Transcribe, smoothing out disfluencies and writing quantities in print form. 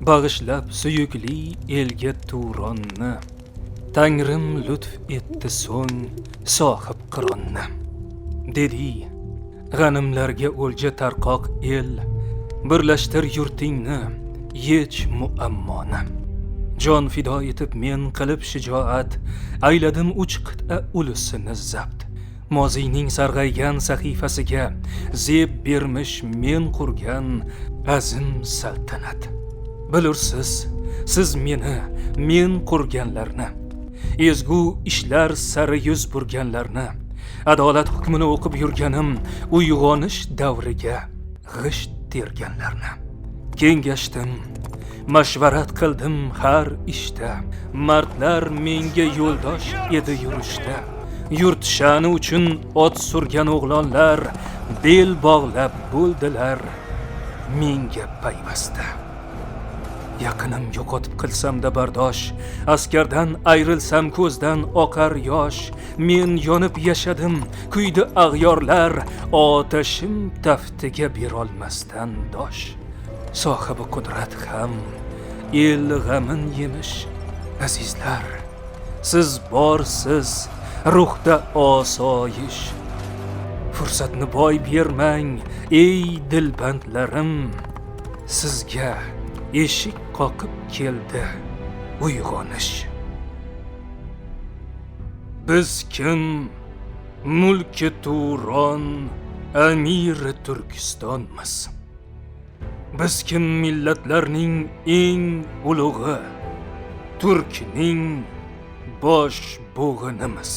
Bag'ishlab suyukli elga Turonni, Tangrim lutf etdi so'ng sohib qironni. Dedi: g'animlarga o'lja tarqoq el, birlashtir yurtingni, yech muammoni. Jon fido etib men qilib shijoat, ayladim uch qit'a ulusini zabt. Moziyning sarg'aygan sahifasiga zeb bermish men qurgan azim saltanat. Bilursiz, siz meni, men qurganlarni, ezgu ishlar sari yuz burganlarni, adolat hukmini o'qib yurganim uyg'onish davriga g'isht terganlarni. Kengashdim, mashvarat qildim har ishda, mardlar menga yo'ldosh edi yurishda. Yurt sha'ni uchun ot surgan o'g'lonlar bel bog'lab bo'ldilar menga payvasta. Yaqinim yo'qotib qilsam-da bardosh, askardan ayrilsam ko'zdan oqar yosh. Men yonib yashadim, kuydi ag'yorlar, otashim taftiga berolmasdan dosh. Sohibi qudrat ham el g'amin yemish, azizlar, siz borsiz, ruhda osoyish. Fursatni boy bermang, ey dilbandlarim, sizga eshik qoqib keldi uyg'onish. Biz kim? Mulki Turon, amiri Turkistonmiz. Biz kim millatlarning eng ulug'i, Turkning bosh bo'g'inimiz.